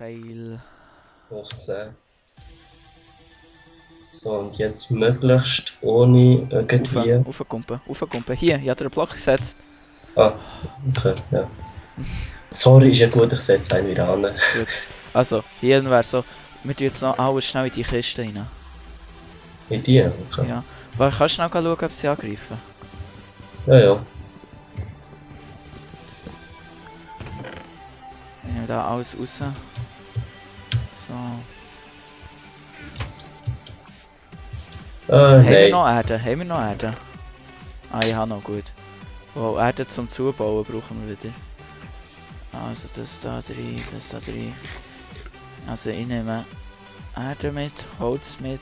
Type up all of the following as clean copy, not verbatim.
Fail. 15. So, und jetzt möglichst ohne irgendwie. Raufkumpen. Hier, ich habe dir einen Block gesetzt. Ah, okay, ja. Sorry, ist ja gut, ich setze einen wieder an. Gut. Also, hier wäre so, wir tun jetzt noch alles schnell in die Kiste rein. In die? Okay. Ja. Aber kannst du schnell schauen, ob sie angreifen? Ja, ja. Ich nehme da alles raus. So. Haben wir noch Erde? Haben wir noch Erde? Ah, ich habe noch, gut. Wow, Erde zum Zubauen brauchen wir wieder. Also das da rein, das da rein. Also ich nehme Erde mit, Holz mit,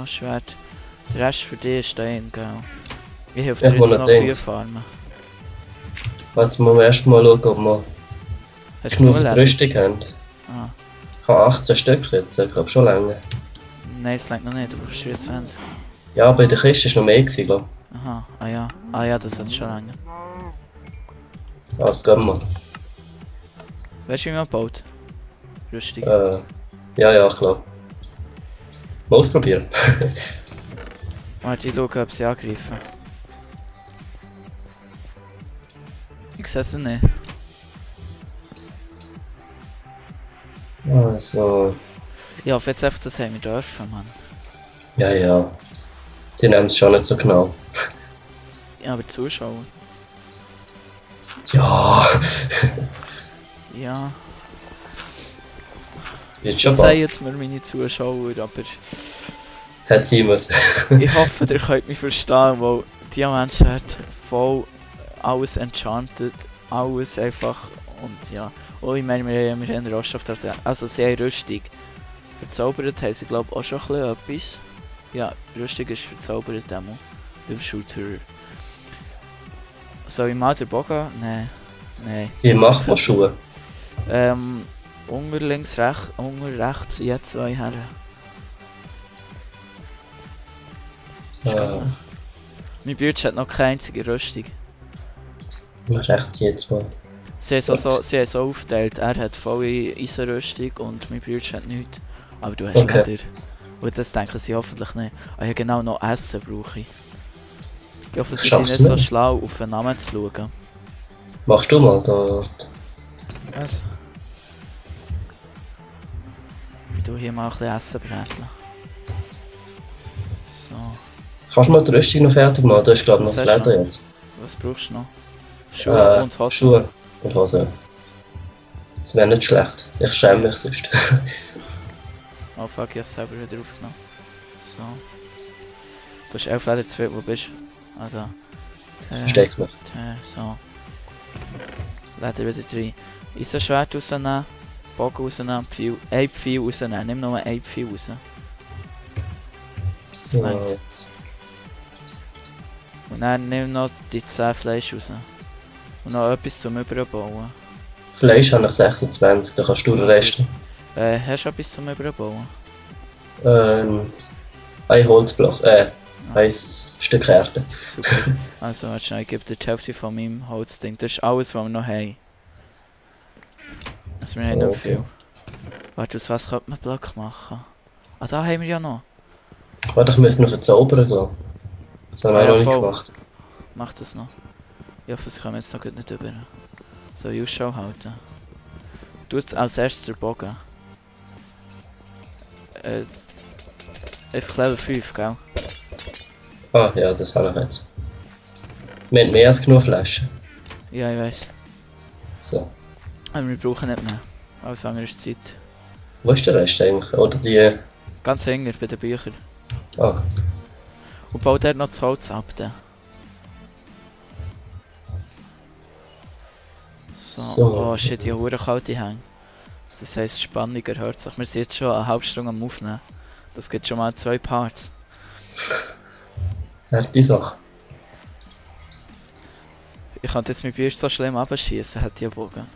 Schwert. Der Rest für dich ist Stein, gell? Ich helfe dir jetzt noch Kühe farmen. Jetzt müssen wir erstmal schauen, ob wir genug Rüstung haben. Ah. Ich habe 18 Stück jetzt, ich glaube schon länger. Nein, es reicht noch nicht, du brauchst 24. Ja, bei der Kiste war noch mehr, glaube ich. Aha, ah ja. Ah ja, das hat schon länger. Also gehen wir. Weißt du, wie man baut? Rüstung. Ja, ich glaube. Mal ausprobieren. Warte, ich schaue, ob sie angreifen. Ich sehe sie nicht. Also. Ich hoffe jetzt einfach, das haben wir dürfen, Mann. Ja. Die nehmen es schon nicht so genau. Ja, aber Zuschauer. Ja. Ja. Jetzt schon sagen jetzt mir meine Zuschauer, aber... Hat sie müssen. Ich hoffe, ihr könnt mich verstehen, weil Diamantschwert voll alles enchanted, alles einfach und ja. Oh, ich meine, wir haben Rohstoff, also sie haben Rüstung. Verzaubert haben sie glaube ich auch schon ein bisschen etwas. Ja, Rüstung ist verzaubert einmal. Beim Shooter. Soll ich mal den Bogen? Nein. Wie macht man Schuhe? Unter links, unter rechts, jetzt zwei Herren. Mein Bruder hat noch keine einzige Rüstung. Rechts jetzt mal. Sie haben so aufgeteilt, er hat volle Eisenrüstung und mein Bruder hat nichts. Aber du hast Leder. Und das denken sie hoffentlich nicht. Ah ja genau, noch Essen brauche ich. Ich hoffe, sie sind nicht so schlau, auf den Namen zu schauen. Machst du mal da? Was? Ich tue hier mal ein bisschen Essen bräteln. So. Kannst du mal die Rüstung noch fertig machen? Du hast glaube ich noch das Leder jetzt. Was brauchst du noch? Schuhe und Hosen. Schuhe und Hosen. Das wäre nicht schlecht. Ich schäme mich sonst. Oh fuck, ich hab's selber wieder aufgenommen. So. Du hast 11 Leder zu viel, wo bist du? Ah da. Versteck's mich. So. Leder wieder rein. Eisenschwert rausnehmen. Bogen rausnehmen. Ein Pfeil rausnehmen. Nimm nur ein Pfeil raus. Das reicht. Und dann nimm noch die 10 Fleisch raus. Und noch etwas zum Überbauen. Fleisch habe ich 26, da kannst du den Rest. Hast du etwas zum Überbauen? Ein Holzblock, ein Stück Erde. Super. Also warte schnell, ich gebe dir die Hälfte von meinem Holzding. Das ist alles, was wir noch haben. Also wir haben noch viel. Warte, aus was könnte man Block machen? Ah, da haben wir ja noch. Warte, ich müsste noch verzaubern, glaube ich. Das haben wir noch nicht gemacht. Mach das noch. Ich hoffe, sie kommen jetzt noch nicht über. So, Ausschau halten. Du jetzt als erstes den Bogen. Einfach Level 5, gell? Ah, ja, das habe ich jetzt. Wir haben mehr als genug Flaschen. Ja, ich weiß. So. Aber wir brauchen nicht mehr. Alles andere ist Zeit. Wo ist der Rest eigentlich? Oder die... Ganz hänger bei den Büchern. Ah. Und baut dort noch das Holz ab. Dann. So. Oh shit, ich habe kalte Hänge. Das heisst, Spannung erhöht sich. Wir sind jetzt schon eine halbe Stunde am Aufnehmen. Das gibt schon mal 2 Parts. Harte Sache. Ich könnte jetzt mit Büchern so schlimm abschießen, hat die Bogen.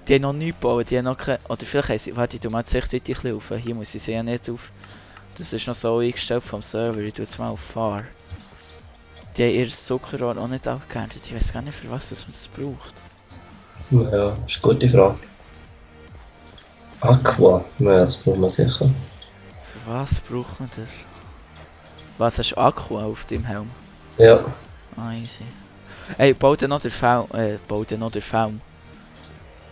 Die haben noch nichts gebaut, die haben noch keine... Oder vielleicht haben sie... Warte, ich tue mal die Sicht ein bisschen auf. Hier muss ich sie ja nicht auf... Das ist noch so eingestellt vom Server, ich tue es mal auf Far. Die haben ihr Zuckerrohr auch nicht abgeerntet. Ich weiß gar nicht, für was das man das braucht. Ja, das ist eine gute Frage. Aqua. Ja, das braucht man sicher. Für was braucht man das? Was, hast du Akku auf dem Helm? Ja. Ah, easy. Hey, baut dir noch der Faum. Baut dir noch der Faum.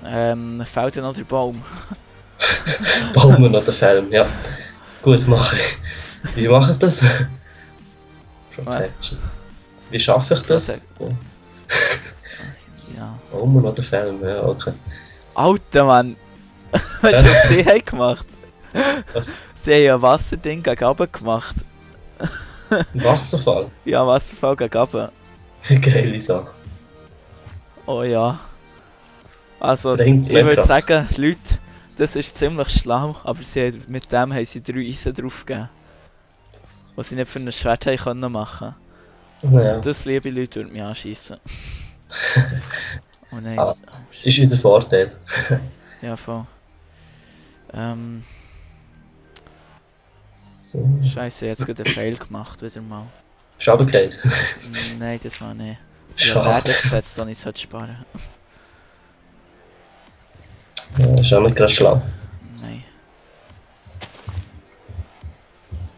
Fällt dir noch der Baum. Bauen wir noch den Film, ja. Gut, mache ich. Wie mache ich das? Protection. Wie schaffe ich das? Ja. Bauen wir noch den Film, ja, okay. Alter Mann! Weißt du, was sie haben gemacht? Was? Sie haben ein Wasserding gegen oben gemacht. Ein Wasserfall? Ja, Wasserfall gegen oben. Geile Sache. Oh ja. Also, Bringt's ich würde Minecraft? sagen, Leute, das ist ziemlich schlau, aber mit dem haben sie 3 Eisen draufgegeben. Was sie nicht für ein Schwert haben können machen. Ja. Das, liebe Leute, würde mich anschiessen. Oh nein. Ah, Oh, shit. ist unser Vorteil. Ja, voll. So. Scheiße, jetzt gerade einen Fail gemacht, wieder mal. Ist runtergefallen? Nein, das war nicht. Schade. Ja, gesetzt, dann ich es sparen. Ja, ist auch nicht gerade schlau. Nein.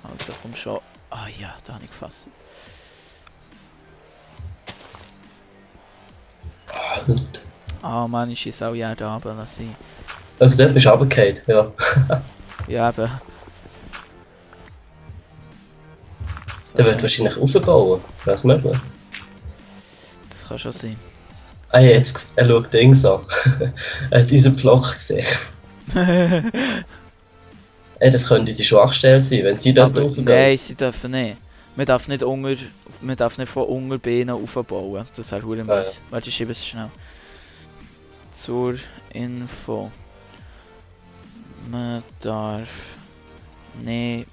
Alter, komm schon. Ah ja, da habe ich gefasst. Gut. Ah Mann, ich schieße auch ja da runter, lass ich. Auf dort bist du runtergefallen, ja. Ja, eben. So, Der wird wahrscheinlich aufbauen. Wäre es möglich? das kann schon sein. Ah, jetzt er schaut Dings an. Er hat unseren Block gesehen. Ey, das könnte unsere Schwachstelle sein, wenn sie dort Aber raufgehen. nein, sie dürfen nicht. Man darf nicht von Unterbeinen aufbauen. Das wäre verdammt Ah, mies. Warte, ich schiebe es schnell. Zur Info. Man darf nicht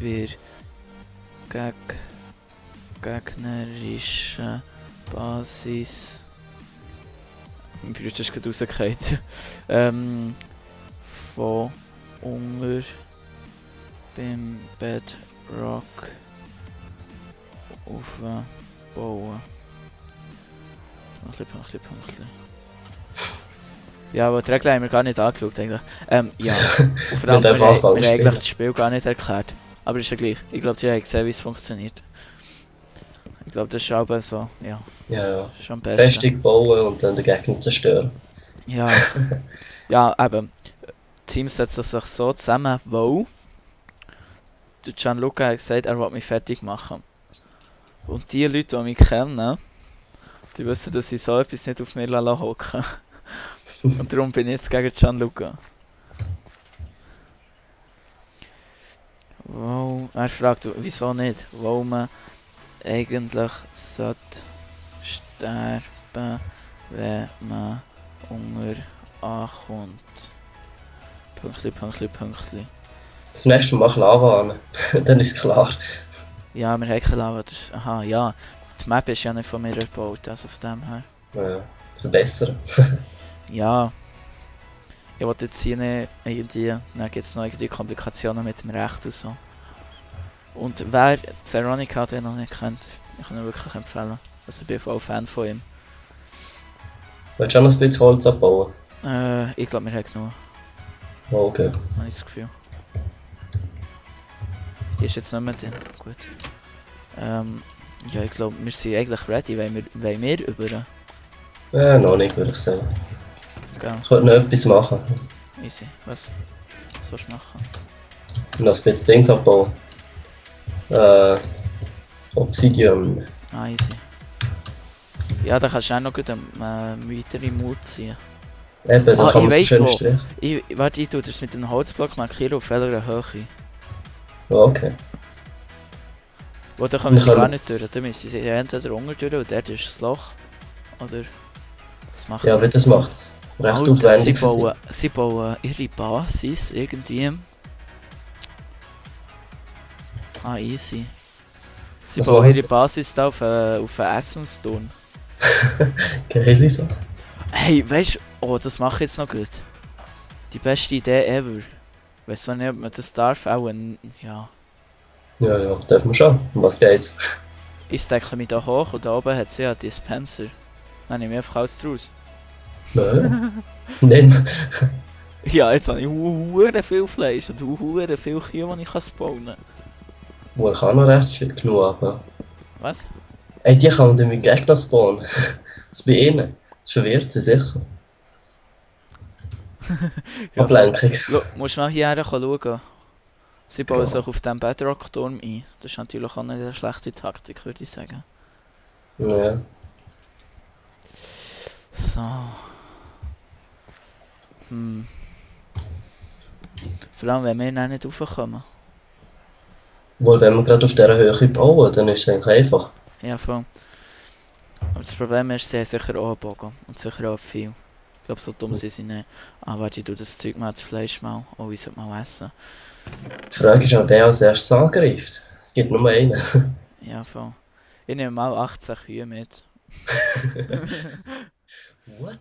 bei gegnerischen Basis. Mein Bruder ist gerade rausgefallen. Von Unger beim Bedrock aufbauen. Pünktli. Ja, aber die Regeln haben wir gar nicht angeschaut eigentlich. Ja, und vor allem, wir haben eigentlich das Spiel gar nicht erklärt. Aber ist ja gleich. Ich glaube, die haben gesehen, wie es funktioniert. Ich glaube, das ist aber so, ja. Ja, ja. Schon am besten. Festung bauen und dann den Gegner zerstören. Ja. Ja, eben. Teams setzen sich so zusammen, wo der Gianluca hat gesagt, er will mich fertig machen. Und die Leute, die mich kennen, die wissen, dass ich so etwas nicht auf mir hocken lasse. Und darum bin ich jetzt gegen Gianluca. Wow, er fragt, wieso nicht? Wo man eigentlich sollte sterben, wenn man Hunger ankommt. Pünktli. Das nächste Mal mach Lava an. Dann ist es klar. Ja, wir haben keine Lava. Aha, ja. Die Map ist ja nicht von mir erbaut, also von dem her. Ja, verbessern. Ja. Ich wollte jetzt hier nicht irgendwie, dann gibt es noch irgendwie Komplikationen mit dem Recht und so. Und wer Zeronica hat, noch nicht kennt, ich kann ihn wirklich empfehlen. Also ich bin voll Fan von ihm. Willst du auch noch ein bisschen Holz abbauen? Ich glaube, wir haben genug, Oh, okay. habe ich das Gefühl. Die ist jetzt nicht mehr drin, gut. Ja, ich glaube, wir sind eigentlich ready, wollen wir über? Noch nicht, würde ich sagen. Gell, Ich wollte noch etwas machen. easy. Was sollst du machen? Noch ein bisschen Dings abbauen. Obsidian. Ah, easy. Ja, da kannst du auch noch gut eine weitere Mut ziehen. Eben, da Ah, kann man ich so schön weiss wo. strichen. Warte, ich tue das mit dem Holzblock markieren, auf welcher Höhe. Oh, okay. Wo da kommen sie Wir gar können nicht durch. Da müssen sie entweder unten durch und dort ist das Loch. Oder... Das macht Ja, aber das macht es recht Alter, aufwendig für sie. sie bauen ihre Basis irgendwie. Ah, easy. Sie Was bauen machen ihre sie? Basis da auf einen Essensturm. Geile Sache. Hey, weißt du, oh, das mache ich jetzt noch gut. Die beste Idee ever. Weißt du nicht, ob man das darf, auch ja. Ja, ja, dürfen wir schon. Um was geht's? Ich stecke mich da hoch und da oben hat sie ja Dispenser. Dann nehme ich einfach alles draus. Nein. Nimm. Ja, jetzt habe ich hure viel Fleisch und hure viel Kühe, die ich kann spawnen. Wo ich auch noch recht viel genug habe. Was? Ey, die kann dann mit Gegner spawnen. Das bei ihnen. Das verwirrt sie sicher. Ja, voll. Ablenkung. Musst du mal hierher schauen. Sie bauen Ja. sich auf dem Bedrock-Turm ein. Das ist natürlich auch nicht eine schlechte Taktik, würde ich sagen. Ja. So. Vor allem, wenn wir dann nicht raufkommen. Wohl, wenn wir gerade auf dieser Höhe bauen, dann ist es eigentlich einfach. Ja, voll. Aber das Problem ist, sie haben sicher auch einen Bogen. Und sicher auch viel. Ich glaube, so dumm sind sie nicht. Ah, warte, ich tue das Zeug mal, das Fleisch mal. Oh, ich sollte mal essen. Die Frage ist auch, wer als erstes angreift. Es gibt nur einen. Ja, voll. Ich nehme mal 18 Kühe mit. What?